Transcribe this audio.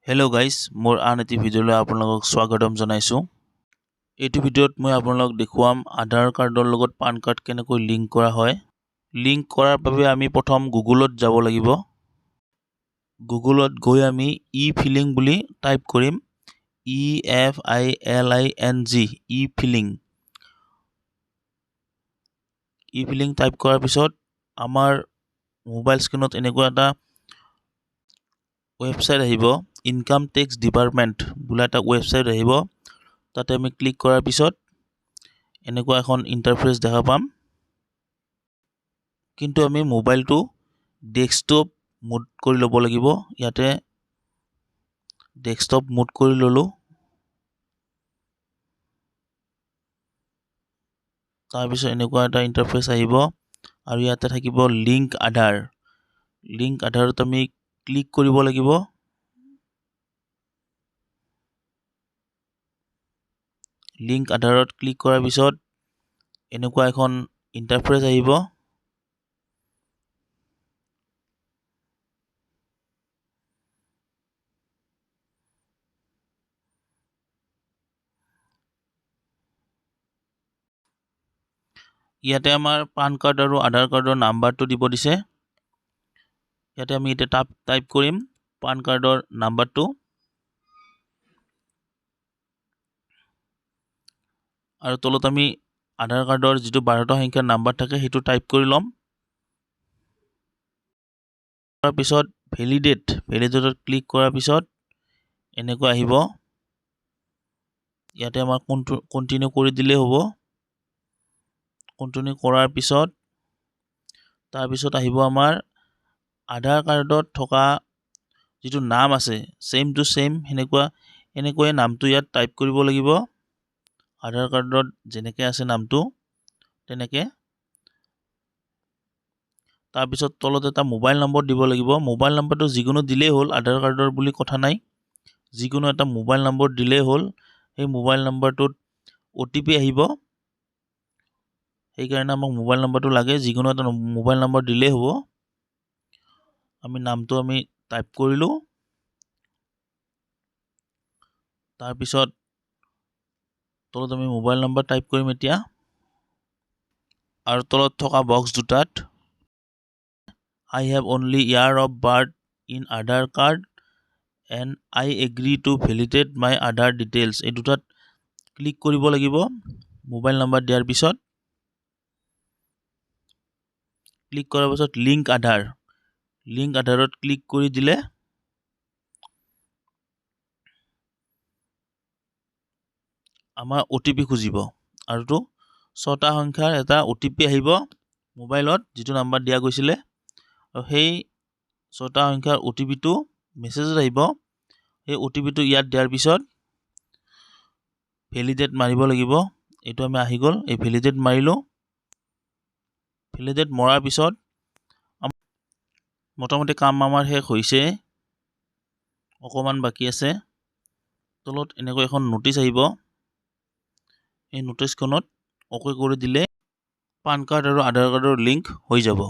Hello' guys, মোৰ আন এটি ভিডিঅ'লৈ আপোনালোকক স্বাগতম জনাইছোঁ। এইটো ভিডিঅ'ত মই আপোনালোকক দেখুৱাম আধাৰ কাৰ্ডৰ লগত পান কাৰ্ড কেনেকৈ লিংক কৰা হয়। লিংক কৰাৰ বাবে আমি প্ৰথম গুগলত যাব লাগিব। গুগলত গৈ আমি ই ফিলিং বুলি টাইপ কৰিম, EFILING, e filing. E filing type কৰাৰ পিছত আমাৰ মোবাইল স্ক্ৰীণত এনেকুৱা এটা ৱেবছাইট আহিব, ইনকাম টেক্স ডিপাৰ্টমেণ্ট বোলা এটা ৱেবছাইট আহিব। তাতে আমি ক্লিক কৰাৰ পিছত এনেকুৱা এখন ইণ্টাৰফেচ দেখা পাম। কিন্তু আমি মোবাইলটো ডেস্কটপ মোড কৰি ল'ব লাগিব। ইয়াতে ডেস্কটপ মোড কৰি ল'লোঁ। তাৰপিছত এনেকুৱা এটা ইণ্টাৰফেচ আহিব আৰু ইয়াতে থাকিব লিংক আধাৰ। লিংক আধাৰত আমি ক্লিক কৰিব লাগিব। লিংক আধাৰত ক্লিক কৰাৰ পিছত এনেকুৱা এখন ইণ্টাৰফেচ আহিব। ইয়াতে আমাৰ পান কাৰ্ড আৰু আধাৰ কাৰ্ডৰ নাম্বাৰটো দিব দিছে। ইয়াতে আমি এতিয়া টাইপ কৰিম পান কাৰ্ডৰ নাম্বাৰটো আৰু তলত আমি আধাৰ কাৰ্ডৰ যিটো 12টা সংখ্যাৰ নাম্বাৰ থাকে সেইটো টাইপ কৰি ল'ম। তাৰ পিছত ভেলিডেটত ক্লিক কৰাৰ পিছত এনেকুৱা আহিব। ইয়াতে আমাৰ কণ্টিনিউ কৰি দিলেই হ'ব। কণ্টিনিউ কৰাৰ পিছত তাৰপিছত আহিব আমাৰ আধাৰ কাৰ্ডত থকা যিটো নাম আছে, ছেইম টু ছেইম এনেকুৱাই নামটো ইয়াত টাইপ কৰিব লাগিব। আধাৰ কাৰ্ডত যেনেকৈ আছে নামটো তেনেকৈ। তাৰপিছত তলত এটা মোবাইল নম্বৰ দিব লাগিব। মোবাইল নম্বৰটো যিকোনো দিলেই হ'ল, আধাৰ কাৰ্ডৰ বুলি কথা নাই, যিকোনো এটা মোবাইল নম্বৰ দিলেই হ'ল। সেই মোবাইল নম্বৰটোত অ' টি পি আহিব, সেইকাৰণে আমাক মোবাইল নম্বৰটো লাগে। যিকোনো এটা মোবাইল নম্বৰ দিলেই হ'ব। আমি নামটো টাইপ কৰিলোঁ। তাৰপিছত তলত আমি মোবাইল নম্বৰ টাইপ কৰিম এতিয়া। আৰু তলত থকা বক্স দুটাত I have only year of birth in Aadhaar card and I agree to validate my Aadhaar details, এই দুটাত ক্লিক কৰিব লাগিব। মোবাইল নম্বৰ দিয়াৰ পিছত ক্লিক কৰাৰ পাছত লিংক আধাৰত ক্লিক কৰি দিলে আমাৰ অ' টি পি খুজিব আৰু 6টা সংখ্যাৰ এটা অ' টি পি আহিব মোবাইলত যিটো নাম্বাৰ দিয়া গৈছিলে, আৰু সেই 6টা সংখ্যাৰ অ' টি পিটো মেছেজত আহিব। সেই অ' টি পিটো ইয়াত দিয়াৰ পিছত ভেলিডেট মাৰিব লাগিব। এইটো আমি আহি গ'ল, এই ভেলিডেট মাৰিলোঁ। ভেলিডেট মৰাৰ পিছত মোটামুটি কাম আমাৰ শেষ হৈছে, অকণমান বাকী আছে। তলত এনেকৈ এখন ন'টিচ আহিব। এই ন'টিচখনত অ'কে কৰি দিলে পান কাৰ্ড আৰু আধাৰ কাৰ্ডৰ লিংক হৈ যাব।